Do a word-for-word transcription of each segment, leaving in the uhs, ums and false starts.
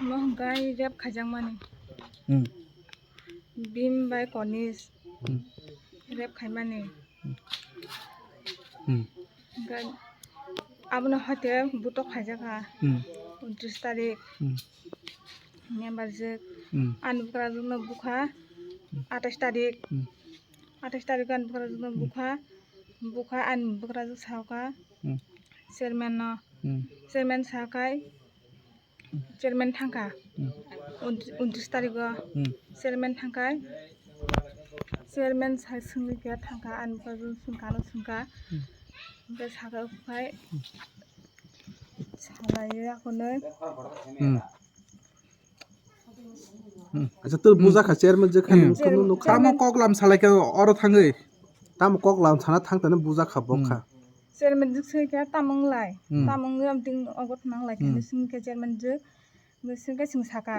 Omo hwnkhe rape khaijakmani. Hmm. Bim bai Konis Hmm. rape khaimani. Hmm. Hwnkhe abono hoite butok khaijak kha. Hmm. Untris tarik. Hmm. Member jwk. Hmm. Ani bukrajwkno bukha atais tarik. Hmm. Atais tarik ani bukrajwkno bukha. Bukha ani bukrajwk sakha. Hmm. Chairman no. Hmm. Chairman sakai. Chairman thangkha. Hmm. Unt-, untris tarigo Hmm. chairman thangkha. Chairman sai swngwi khe thangkha, ani bwkha swngkha, ano swngkha. Hmm. Hwnkhe sakha, okhai salaiwi akhonwi. Hmm. Hmm. Acha, tor bujakha chairman je kha Hmm. nung kheno nukha. Tamo kok lam salai khe oro thangwi. Tamo kok lam sana thang tani bujakha bokha. Hmm. Chairman jwk swi khe tamo wnglai. Hmm. Tamo wngwi amtwing ogot nang lai khe Hmm. sing khe chairman jwk. Sing khe sing saka.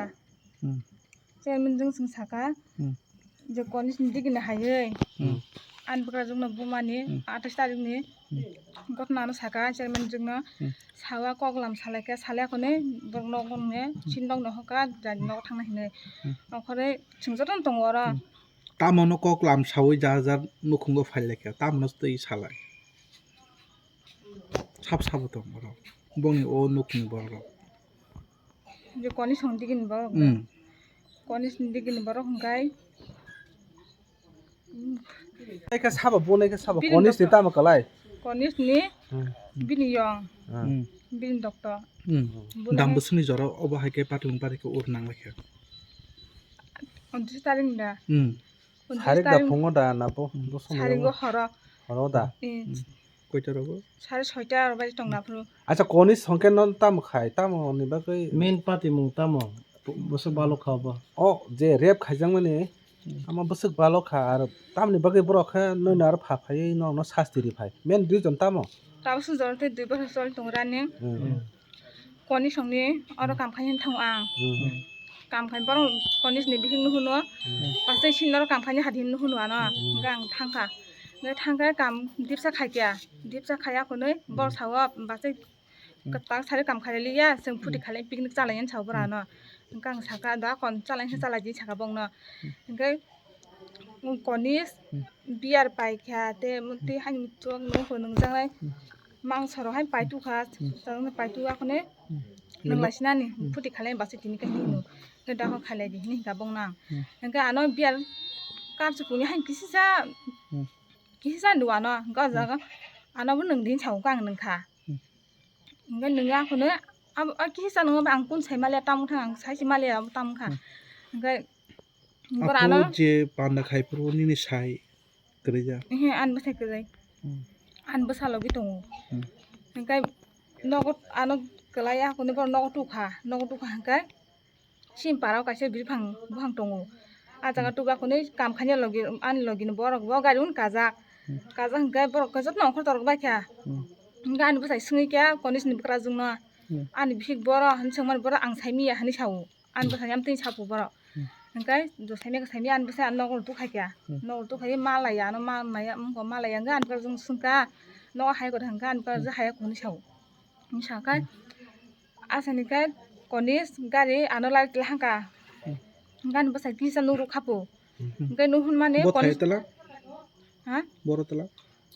Hmm. Chairman jwk sing saka. Hmm. Je Konis ni digi ni haiwi. Hmm. Ani bwkrajwk no bumani Hmm. atais tarik ni Hmm. gotna no saka chairman jwk no. Hmm. Sawa kok lam salai khe salai akhonwi borok nok no nge sin nok no hoka jani nok thangna hinwi. Hmm. Okhorwi sing joto no tongo oro. Hmm. Tamo no kok lam sawi jar jar nukhungo phai lai kha, tamo no twi salai. Sab sabo tong borok. Bongni o nukni borok. Je Konis ni digi ni borok. Hmm. Konis ni digi ni borok hwnkhe. Nai khe sabo, bo nai khe sabo. Bini Konis ni doctor. Tamo kalai. Konis ni Hmm. bini yong. Hmm. Bini doctor. Hmm. Bo Dam nai bwswkni jora obo hai khe patung pari khe ur nang lai khe. Untris tarik ni da. Hmm. Untris Sarik da tarik phungo da na bo, Hmm. bo somoyo Sarik bo. Horo. Horo da. Eh. Hmm. Koita rogo? Sare soita aro bai tong na phuru. Acha, Konis hwnkhe no tamo khai, tamo ni bagwi? Main party mung tamo? Bo-, bwswk balo kha bo. O je rape khaijakmani, Hmm. ama bwswk balo kha, aro tamoni bagwi borok khe noino aro pha phaiwi nokno sasti ri phai. Main reason tamo? Tabuk sung jora tei dui bosor choli tongo running. Hmm. Hmm. Konis songni oro kam khai thango ang. Hmm. Kam khai borok Konis ni bihik no huno. Hmm. Pasai sin oro kam khai hadi no huno ano. Hmm. Hwnkhe ang thangkha. Hwnkhe thangkhe kam dipsa khaikha. Dipsa khaiya khonwi bor Hmm. sao basai Hmm. kwtal sari kam khai liya, chwng phuti Hmm. khalai picnic chalai yan sao bora Hmm. no. Hwnkhe ang sakha da kon chalai Hmm. chalai di sakha bongno. Hmm. Hwnkhe Konis Hmm. beer paikha, tei, Hmm. tei haini muchung nung hwnwi nungjaknai Hmm. mangsa rok hai paitukha, Hmm. chajak nai paitu akhone Hmm. nung lai sinani Hmm. phuti khalai basi tini khe hino. Khe dakho khailai di hini hika bongno ang. Hmm. Hwnkhe ano beer cup se kuni hai kisisa, Hmm. kisisa nung ano, hwnkhe o Hmm. jaga ano bo nung di sao, hwnkhe ang nungkha. Hmm. Hwnkhe nungya akhone, abo, a kisa nungya ang kun sai maliya, tamo thang ang sai si maliya, abo tamo kha. Hmm. Hwnkhe, hwnkhe Apo ano je panda khai phuru nini sai kwrwi ja? Ehe, ani bwsai kwrwi. Hmm. Ani bwsa logi tongo. Hmm. Hwnkhe nogo ano kwlai akhone borok nogo tukha, nogo tukha hwnkhe. Sini para o kaisa bwrwi phang buphang tongo. A jaga Hmm. tuba khwnwi kam khaina logi, ani logi ni borok bo gari un kajak. Hmm. Kajak hwnkhe borok khe jotono ongkhor torok bai kha. Hmm. Hwnkhe ani bwsai swngwi kha Konis ni bwkrajwk no. Hmm. Ani bihik boro hinwi swngmani, boro ang sai miya hinwi sao. Ani Hmm. bwsai yam twi sapu borok. Hmm. Hwnkhe jo sai miya, sai miya ani bwsai ano nogo tukhai kha. Hmm. Nogo tukhai ma laiya, ano ma maya, wngkha ma laiya hwnkhe ani bwkrajwk swngkha. Nogo hai kwrwi hwnkhe ani bwkrajwk Hmm. hai kwrwi sao. Wngkha khe Hmm. Asani khe Konis gari ano lai tla hangka. Hmm. Gani bwsai kisa nuk rw khapu. Hmm. Hwnkhe nuk hwnmani Bo Konis thai tla? Ha? Boro tla?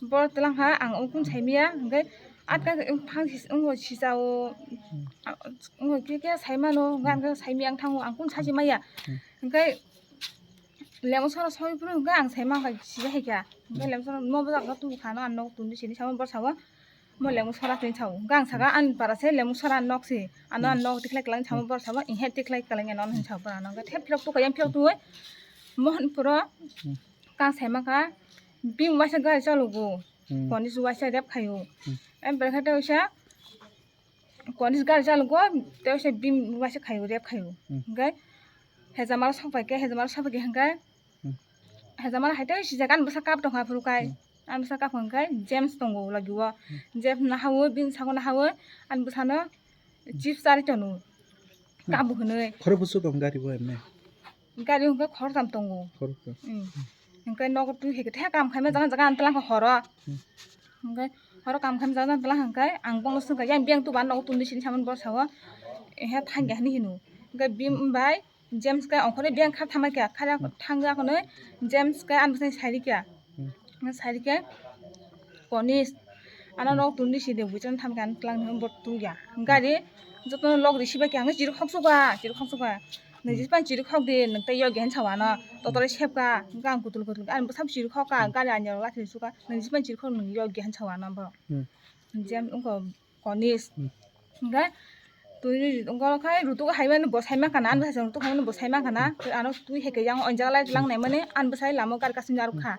Boro tla ha, ang ukun sai miya, hwnkhe atka phang sis-, ungo sisao, Hmm. a-, ungo khe khe sai mano, hwnkhe ang khe sai miya ang thango, ang kun sachi maya. Hmm. Hwnkhe Lemsora soi phuru hwnkhe ang sai mankha sija hai kha. Hwnkhe Hmm. Lemsora no bwsakno tubu khano ang nok tun di sini samo bor sao. Mo Lemsora twi sao. Hwnkhe ang saka Hmm. ani para se Lemsora nok si. Ano Hmm. ang nok tikhlai kwlang samo Hmm. bor sao. Inghe tikhlai kwlang ano hin sao bor ano. Hwnkhe thep philok tuka yang philok tuwi. Mohon puro Hmm. kang sai mankha. Bim waisa gari chalogo. Hmm. Konis waisa rep khaio. Hmm. Em berkha tei waisa Konis gari chalogo, tei se bim waisa khaio, rep khaio. Hmm. Hwnkhe hejamaro sok pai khe, hejamaro sok pai khe hwnkhe Hmm. hejamaro hai tei sijak ani bwsa kap tongkha phuru kai. Hmm. Ani bwsa kap hwnkhe James tongo logi o. Hmm. James nahawi, bini saka nahawi, ani bwsano chips chari tono. Hmm. Kabu hwnwi. Khoroksa tong gari bo emne? Gari hwnkhe khoroktham tongo. Khoroktham. Hmm. Hwnkhe nogo twi hai khe thek kam khaima jaga jaga ang twlang kha horo. Hmm. Hwnkhe horo kam khaima jaga jaga twlang hwnkhe ang bono swngkha, "Yang biyang tuban nogo twi di sini samani?" Bor sao, "Ehe, thangya," hinwi hino. Hwnkhe bim bai James khe ongkhorwi beng kha thamakya, khara thangwi akhonwi James khe ani bwsai sairikya. Hmm. Sairikhe Konis, ano nok tungdi sidi buichang thamkhe ani twlang hwnwi bo tungya. Gari jotono lok risibaikha, hwnkhe chirwk khokchukha, chirwk khokchukha. Nung jispan chirwk khokdi, nung tei yogi hinwi sao ano, totole sepkha, hwnkhe ang kutul kutul khe ani bwsabo chirwk khokha, gari ani rok lathi rwsukha, nung jispan chirwk khok nung yogi hinwi sao ano bo. Hmm. James wngkha Konis. Hmm. Hwnkhe twi wngkha khai rutuk haimani bo saima khana, ani bwsai rutuk haimani bo saima khana. Ano twi hai khe yang o jaga lai lang naimani ani bwsai lama o gari kasing narwk kha.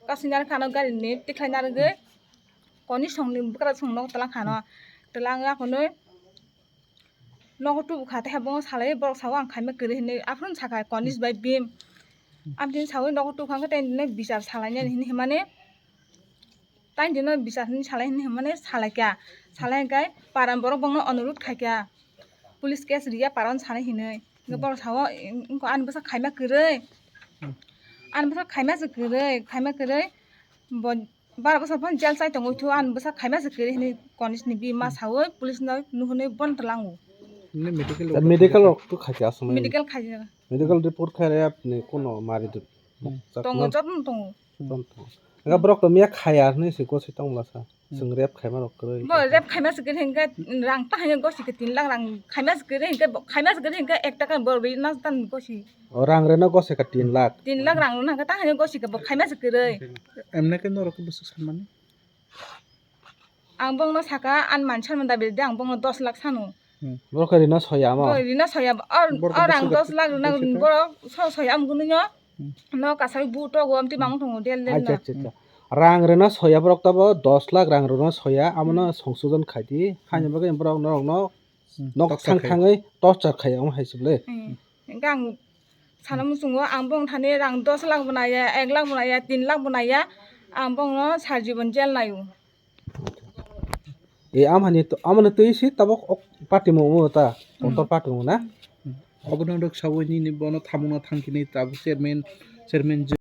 Kasing narwk kha ano gari ni tikhlai narwgwi Konis songni bwkrang song nok twlang kha no. Twlang ya khonwi nogo tubu kha tei bo salai borok sao ang khaima kwrwi hinwi aphuru sakha Konis bai bim. Amtwini sawi nogo tubu kha khe tei bichar salai nani hinwi himani. Tei dino bichar hinwi salai hinwi himani salaikha. Salai hwnkhe paran borok bongno onurut khaikha. Police case riya paran sanai hinwi. Hwnkhe borok sao, "Wngkha ani bwsa khaima kwrwi. Ani bwsa khaima se kwrwi, khaima kwrwi. Bo bara bwsa phano jail chai tongwi thu, ani bwsa khaima se kwrwi," hinwi Konis ni bima sawi police no nuhunwi bon tlango. Medical rok to khaikha aswk. Medical khaikha. Medical report khe rep ni kuno mari duk. Hmm. Tongo, jotono tongo. Jotono tongo. Hwnkhe borok to miya khaya hinwi se gosi tongmasa. Hmm. Chwng rep khaima rok kwrwi. Bo rep khaima se kwrwi hwnkhe rang ta hwnkhe gosi khe tin lakh rang khaima se kwrwi hwnkhe bo khaima se kwrwi hwnkhe ek taka bo rwi na tan gosi. O rang reno gosi kha tin lakh. Tin lakh rang rwna hwnkhe ta hwnkhe gosi khe bo khaima se kwrwi. Emne khe norok bwswk sanmani? Ang bongno saka, ani mansa no dabi de, ang bongno dos lakh sano. Hmm. Borok khe rina soya amo? Bo rina soya, or, borok or ang dos lakh rina, borok so soya am gunu nyo. Hmm. No kasari bu to go amti mang tongo del del. Acha, no. Acha, acha. Rang rina soya borok tabo dos lakh rang rina soya, amo no songsodon khai di. Haini bagwi borok norok no nok thang thangwi torture khai amo hai se bwle. Hmm. Hwnkhe ang sana muchungo, ang bong thani rang dos lakh bo naiya, ek lakh bo naiya, tin lakh bo naiya, ang bongno sar jibon jail naio. E amhani to, amhani twi si tabok ok party mo mo ta, motor party mo na? Obono rwk sawi nini bono thamungno thangkini tabuk chairman, chairman